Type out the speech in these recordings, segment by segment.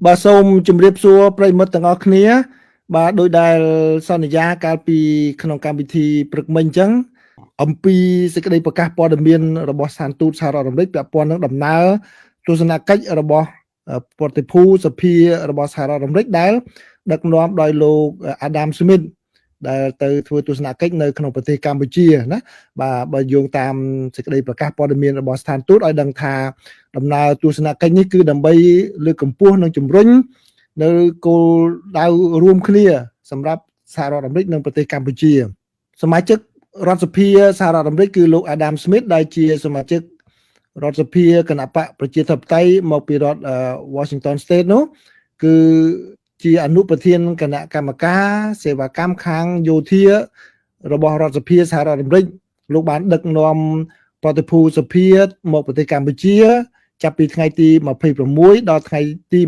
បាទសូមជម្រាបសួរប្រិយមិត្តទាំងអស់គ្នា បាទដោយដែលសន្យាកាលពីក្នុងកម្មវិធីព្រឹកមិញអញ្ចឹងអំពីសេចក្តីប្រកាសព័ត៌មានរបស់ស្ថានទូតសហរដ្ឋអាមេរិកពាក់ព័ន្ធនឹងដំណើរទស្សនកិច្ចរបស់ប្រតិភូសភារបស់សហរដ្ឋអាមេរិកដែលដឹកនាំដោយលោក Adam Smith ដែលទៅធ្វើទស្សនកិច្ចនៅក្នុងប្រទេសកម្ពុជាណាបាទបើយោងតាមសេចក្តីប្រកាសព័ត៌មានរបស់ស្ថានទូតឲ្យដឹងថាដំណើរទស្សនកិច្ចនេះគឺដើម្បីលើកកម្ពស់និងជំរុញនៅគោលដៅរួមគ្នាសម្រាប់សហរដ្ឋអាមេរិកនិងប្រទេសកម្ពុជា សមាជិករដ្ឋសភាសហរដ្ឋអាមេរិកគឺលោក Adam Smith ដែលជាសមាជិករដ្ឋសភាគណបក្សប្រជាធិបតេយ្យមកពីរដ្ឋ Washington State នោះគឺជាអនុប្រធានគណៈកម្មការសេវាកម្មខាងយោធារបស់រដ្ឋសភាសហរដ្ឋអាមេរិកលោកបានដឹកនាំប្រតិភូសភាមកប្រទេសកម្ពុជា ចាប់ពីថ្ងៃទី26ដល់ថ្ងៃទី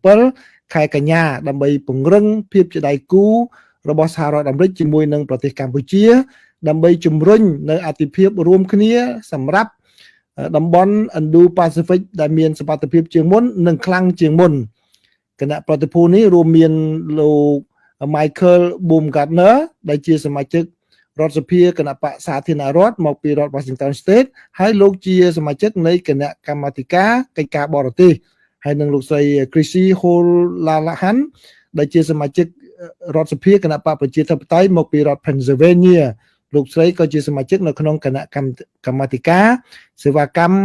27ខែកញ្ញាដើម្បីពង្រឹងភាពជាដៃគូរបស់សហរដ្ឋអាមេរិកជាមួយនឹងប្រទេសកម្ពុជា ដើម្បីជំរុញនៅអាទិភាពរួមគ្នាសម្រាប់តំបន់ Indo-Pacific ដែលមានសុវត្ថិភាពជាងមុននិងខ្លាំងជាងមុនគណៈប្រតិភូនេះរួមមានលោក Michael Baumgartner ដែលជាសមាជិករដ្ឋសភាគណបក្សសាធារណរដ្ឋមកពីរដ្ឋ Washington State ហើយលោកជាសមាជិកនៃគណៈកម្មាធិការកិច្ចការបរទេសហើយនិងលោកស្រី Chrissy Houlahan ដែលជាសមាជិករដ្ឋសភាគណបក្សប្រជាធិបតេយ្យមកពីរដ្ឋ Pennsylvania លោកស្រីក៏ជាសមាជិកនៅក្នុងគណៈកម្មាធិការសេវាកម្ម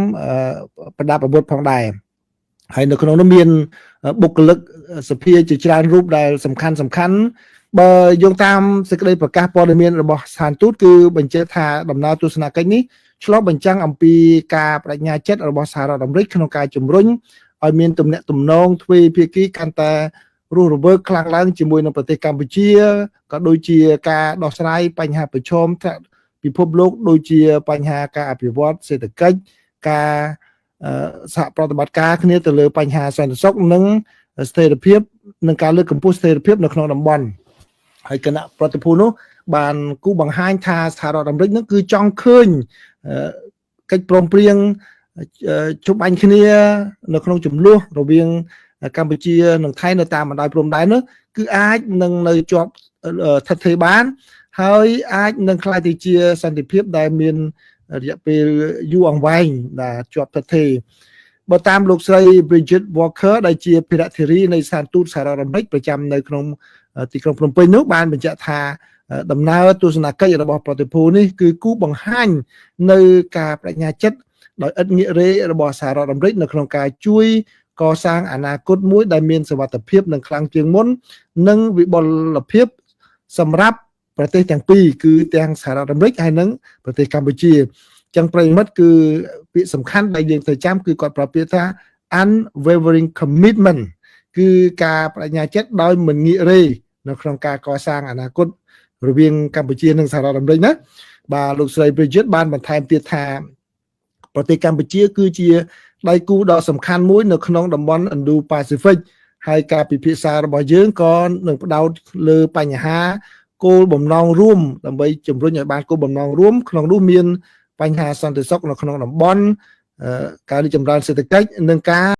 ប្រដាប់អាវុធផងដែរហើយនៅក្នុងនោះមានបុគ្គលិកសភាជាច្រើនរូបដែលសំខាន់សំខាន់បើយោងតាមសេចក្តីប្រកាសព័ត៌មានរបស់ស្ថានទូតគឺបញ្ជាក់ថាដំណើរទស្សនកិច្ចនេះឆ្លុះបញ្ចាំងអំពីការបដិញ្ញាចិត្តរបស់សហរដ្ឋអាមេរិកក្នុងការជំរុញឲ្យមានទំនាក់ទំនងទ្វេភាគីកាន់តែរស់រវើកខ្លាំងឡើងជាមួយនឹងប្រទេសកម្ពុជាក៏ដូចជាការដោះស្រាយបញ្ហាប្រឈមថ្នាក់ពិភពលោកដូចជាបញ្ហាការអភិវឌ្ឍសេដ្ឋកិច្ចការសហប្រតិបត្តិការគ្នាទៅលើបញ្ហាសន្តិសុខនិងស្ថិរភាពនិងការលើកកម្ពស់ស្ថិរភាពនៅក្នុងតំបន់ហើយគណៈប្រតិភូនោះបានគូបង្ហាញថាសហរដ្ឋអាមេរិកនឹងគឺចង់ឃើញកិច្ចព្រមព្រៀងជប់អញគ្នានៅក្នុងចំនួនរវាងកម្ពុជានិងថៃនៅតាមបណ្ដោយព្រំដែននោះគឺអាចនឹងនៅជាប់ថិតថេរបាន ហើយអាចនឹងក្លាយទៅជាសន្តិភាពដែលមានរយៈពេលយូរអង្វែងដែលជាប់ថិតថេរបើតាមលោកស្រី Bridget Walker ដែលជាភារធារីនៃស្ថានទូតសហរដ្ឋអាមេរិកប្រចាំនៅក្នុងទីក្រុងភ្នំពេញនោះបានបញ្ជាក់ថាដំណើរទស្សនកិច្ចរបស់ប្រតិភូនេះគឺគូបង្ហាញនៅការបដិញ្ញាចិត្តដោយឥតងាករេរបស់សហរដ្ឋអាមេរិកនៅក្នុងការជួយកសាងអនាគតមួយដែលមានសុវត្ថិភាពនិងខ្លាំងជាងមុននិងវិបុលភាពសម្រាប់ប្រទេសទាំងពីរគឺទាំងសហរដ្ឋអាមេរិកហើយនិងប្រទេសកម្ពុជាចឹងប្រិយមិត្តគឺពាក្យសំខាន់ដែលយើងត្រូវចាំគឺគាត់ប្រាប់ពាក្យថា unwavering commitment គឺការបដិញ្ញាចិត្តដោយមិនងាករេនៅក្នុងការកសាងអនាគតរវាងកម្ពុជានិងសហរដ្ឋអាមេរិកណាបាទលោកស្រី Bridget បានបន្ថែមទៀតថាប្រទេសកម្ពុជាគឺជាដៃគូដ៏សំខាន់មួយនៅក្នុងតំបន់ Indo-Pacific ហើយការពិភាក្សារបស់យើងក៏នឹងផ្ដោតលើបញ្ហាគោលបំណងរួមដើម្បីជំរុញឲ្យបានគោលបំណងរួមក្នុងនោះមានបញ្ហាសន្តិសុខនៅក្នុងតំបន់ការរីកចម្រើនសេដ្ឋកិច្ចនិងការ